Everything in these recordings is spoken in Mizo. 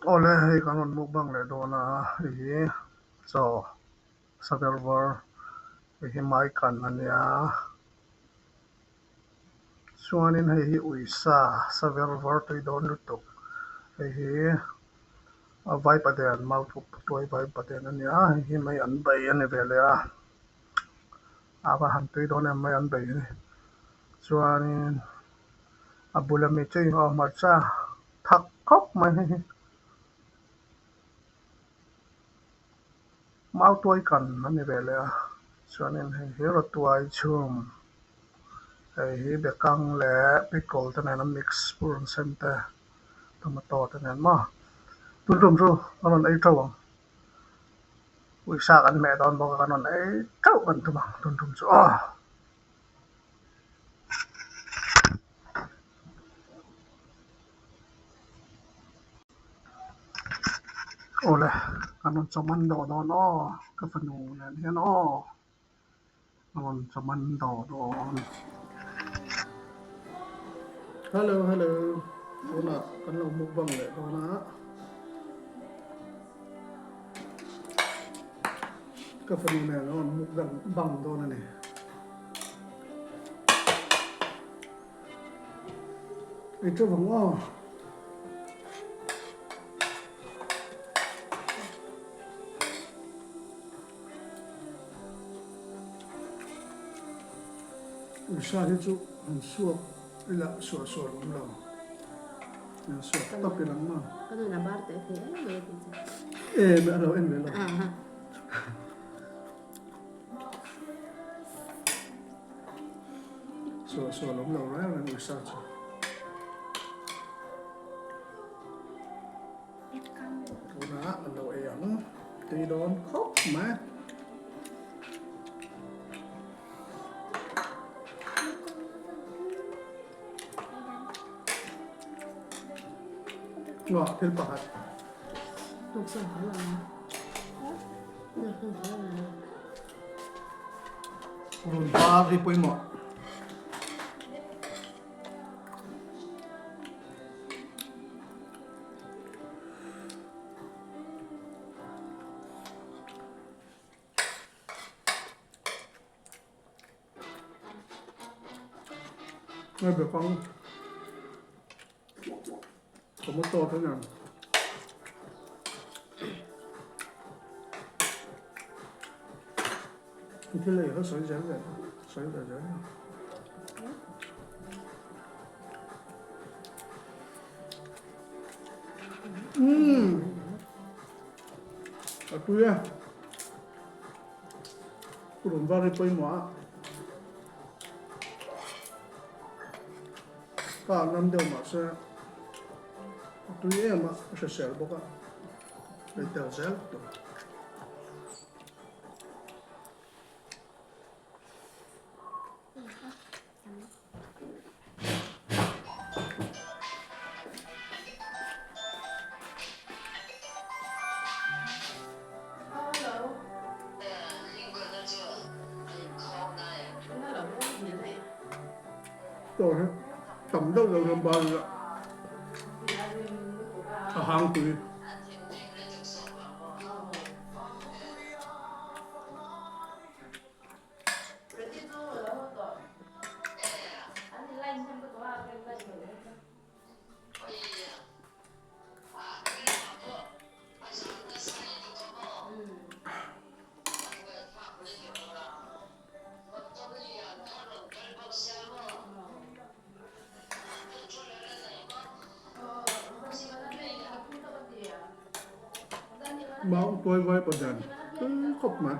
Awle hei kan rawn mukbang leh dawn a, hei hi chaw saver var hei hi maikan a nia chuanin hei hi uisa saver var tui dawn lutuk hei hi a vaipaden mautuai vaipaden a nia hei hi mei an bei a ni ve leh a a va han tui dawn em mai an bei hi chuanin a bula mi chu aw hmarcha thak khawp mai hei hi mautuai kan a ni ve leh a chuanin hei hi rawtuai chhum hei hi bekang leh pickle te nen a mix purun sen te tomato te nen maw tun tum chu ka rawn ei teuh ang uisa kan hmeh dawn bawk a kan rawn ei teuh kan tum ang tun tum chu aw. Awle kan rawn chawman dawh dawn aw ka fanu nen hian aw ka rawn chawman dawh dawn. Hello hello tunah kan lo mukbang leh dawn a. Ka fanu nen a rawn mukbang bang dawn a ni. Ei teuh vang aw. Uisa hi chu an suak ila suah suah awm lo. An suak tawp i lang maw. Ka nun a bar teh thei em mai a ti chu. E a lo en ve lo. Suah suah lawm lo reng reng uisa chu. Tunah an lo ei ang. Tui dawn khawp mai. Ngaw thil pakhat. Run var hi pawimawh. Hei bekang tomato te nen. Thil ei kha sawi zel zel sawi ve zel. Umm a tui a. Rawn var hi pawimawh a, ka ah ngam deuh mahse a tui em a, a hrisel bawk a, ei tel zel tur. Chaw hi tam deuh deuh hian bar ila a hang tui. Mau tuai vai padan tui khawp mai.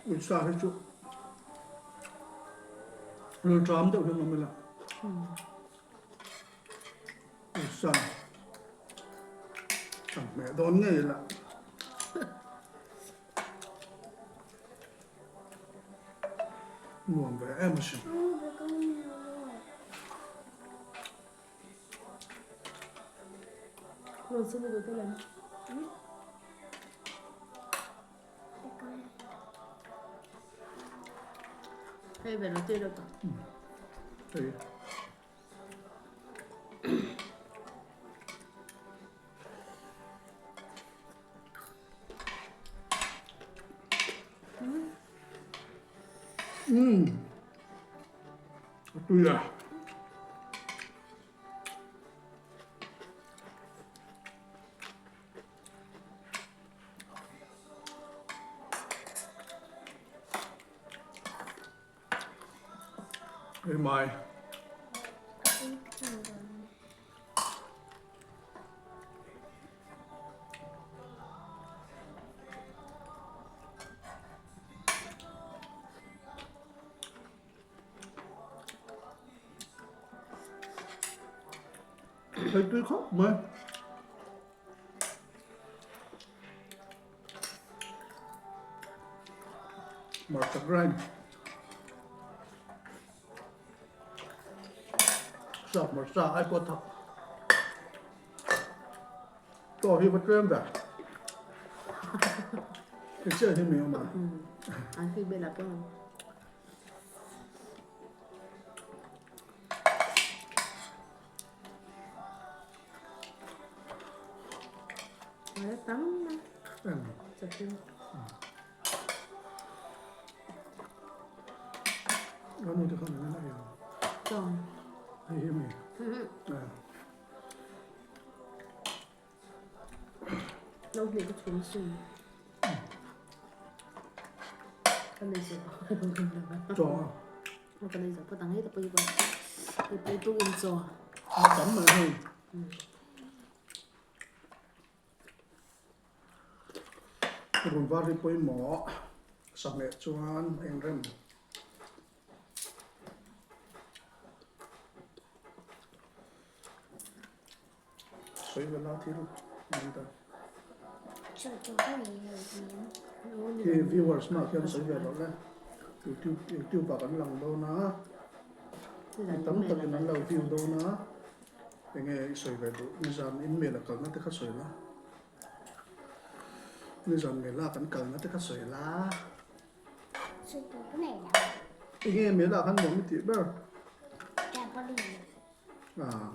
Uisa hi chu. Rilṭam deuh hian awm ila. Usan kan hmeh dawn ngei ila. Nuam ve em asin. Hei. Umm. A tui a. Hei mai. Hei tui khawp mai. Hmarcha grind sap hmarcha ai pawh thak chaw hi va tlem ve hei chiah hi mi awm a. Tam mai hei. Run var hi pawimawh sahmeh chuan eng rem. Sawi vela thil an ta. Khi viewers mah khian sawi ve loh le. YouTube YouTube ah kan lang dawn a. Mi tam takin an lo view dawn a. Enge i sawi ve duh nizan in mel a kalna te kha sawi la. Nizan mela kan kalna te kha sawi la. Enge mela khan nuam i tih ber? Ah.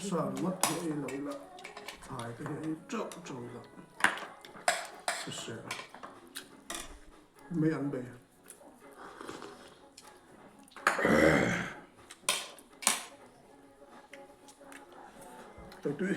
Sa ringawt hi ei lo ila thlai te hi ei teuh teuh ila hrisel mai an bei. Tui tui.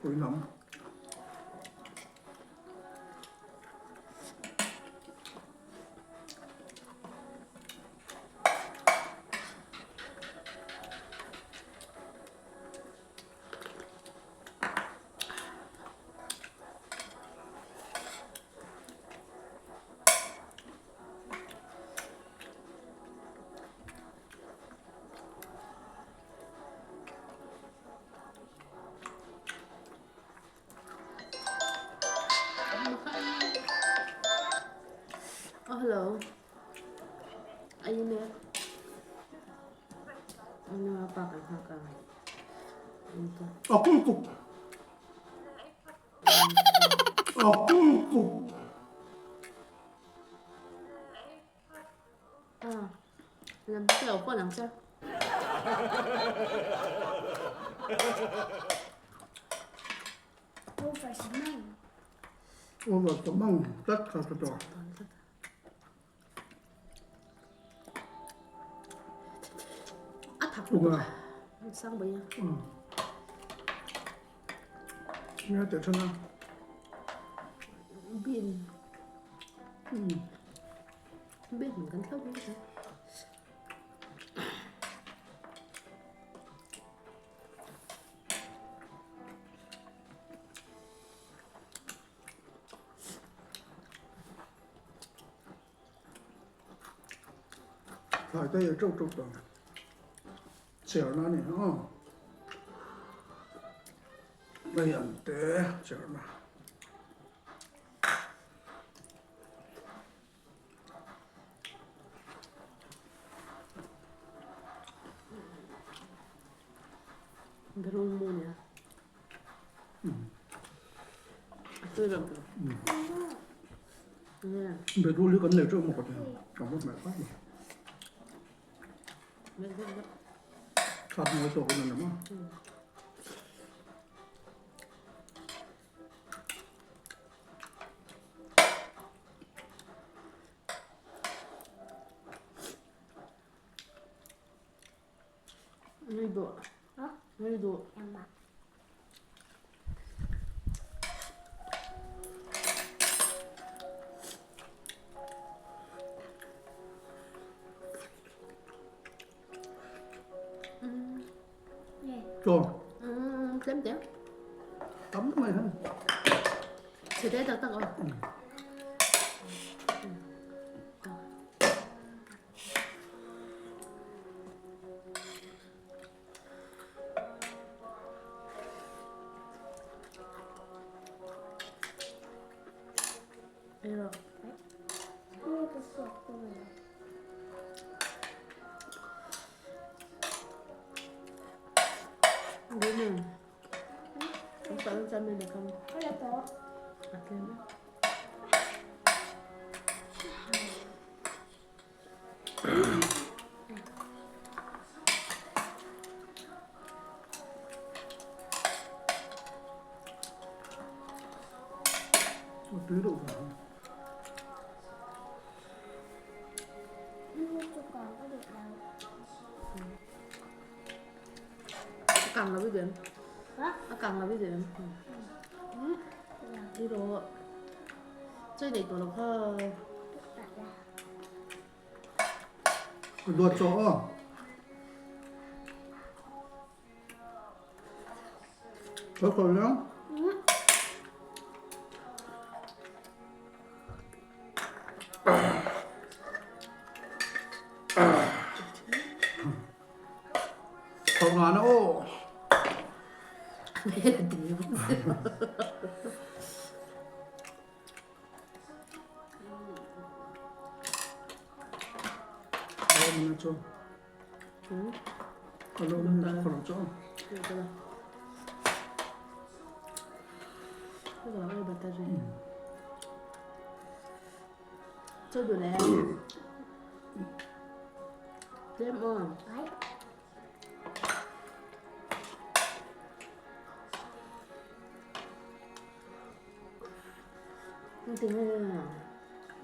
Pui lam. Oh hello. Ai mek. Ano pa kan hak ang. A kul kup. A kul kup. Ah. Lam te o pawh lang che. Over sa mang. Over sa mang tlat kha ka tawh. A thak lutuk a. Sang bai a. Nghe teh than a. Bin. Bin kan thlauh mai ka. Thlai te hi teuh teuh tawh cherna a ni a, hei an te cherna. Berul hi kan nei teuh maw ka ti a, ka hmu hmel fat mai. Thap mawi tawk in a lam a. Chaw. Tlem te. Tam mai han. Chhe te tak tak aw. Tui deuh vang. A kang lo i duh em? A kang lo i duh em? Ti rawh. Chawi nei tawh lo kha. Ka duat chaw aw. Ka kawr lang. Thawk nga na aw.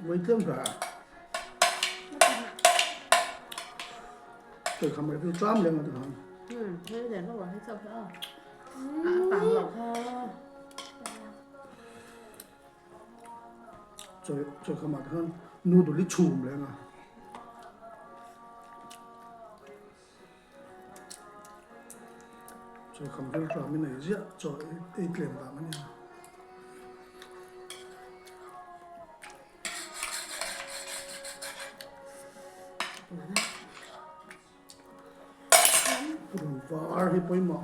Voi tlem hlah. Tôi không phải tram lên mà tôi không. Ừ, thế để nó bảo hết sao sao. À, tặng lộc ha. Tôi tôi không mà hơn nu đủ lý chùm lên à. Tôi không phải tram cái này gì, tôi ít lên vào cái này. Var hi pawimawh.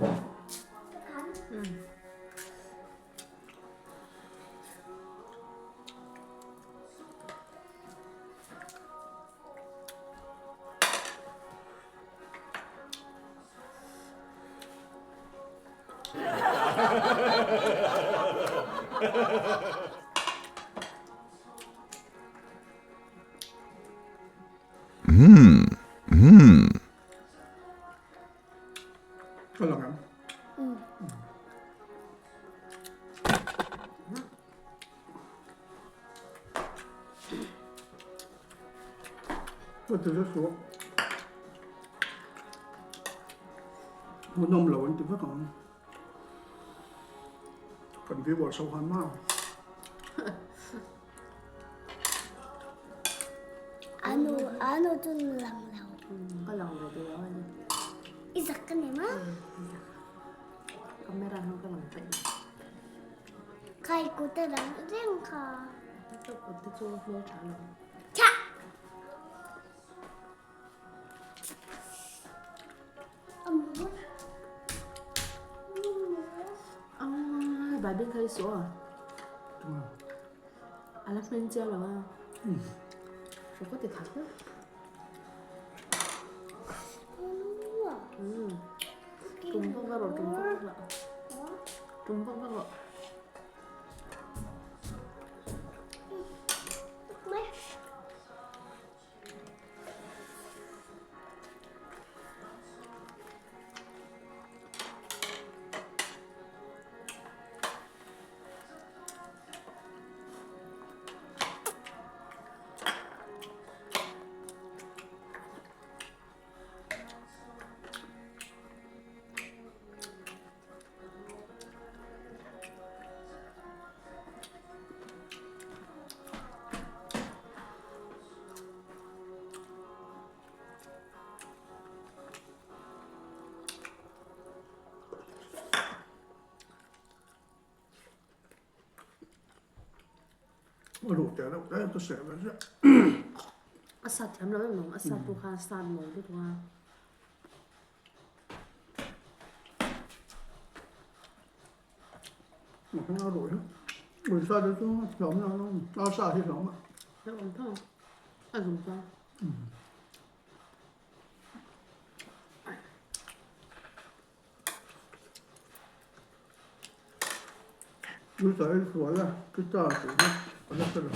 Ka lang em? Ka ti zet suh. Hmuhnawm lo an ti vek ang. Kan viewers ho khan maw. Anu anu chu lang lo. Ka lang ve duh lo a ni. I zak ka nei ma? Camera hmang ka lang peih lo. Khai kut a lang reng kha. Ka kut te chu hmel tha lo. Tha! Baibing kha i suh a. A la hmel chiang lo a. Hre ka ti khat a. Tum vak vak rawh, tum vak vak rawh. Tum vak vak rawh. A ruh teh reuh te ka seh ve ziah. A sat thiam lo em lo, a sat pawh kha a sat mawi lutuk a. A ruh hi ui sa te chu hlawm lo a sa hi hlawm a. Hlawm tho a zum chuan. Ui sa hi sual a ki ta tih hi a la hre lo.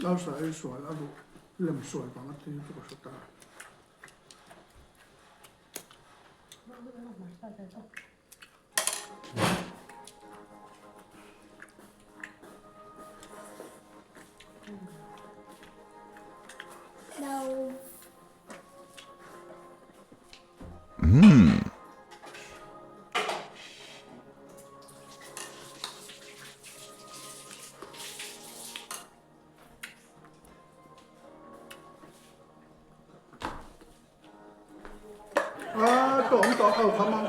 Nausa ei sual a duh lem sual vang a ti chu ka hre ta. Ah, tawng tawh ho kha mang.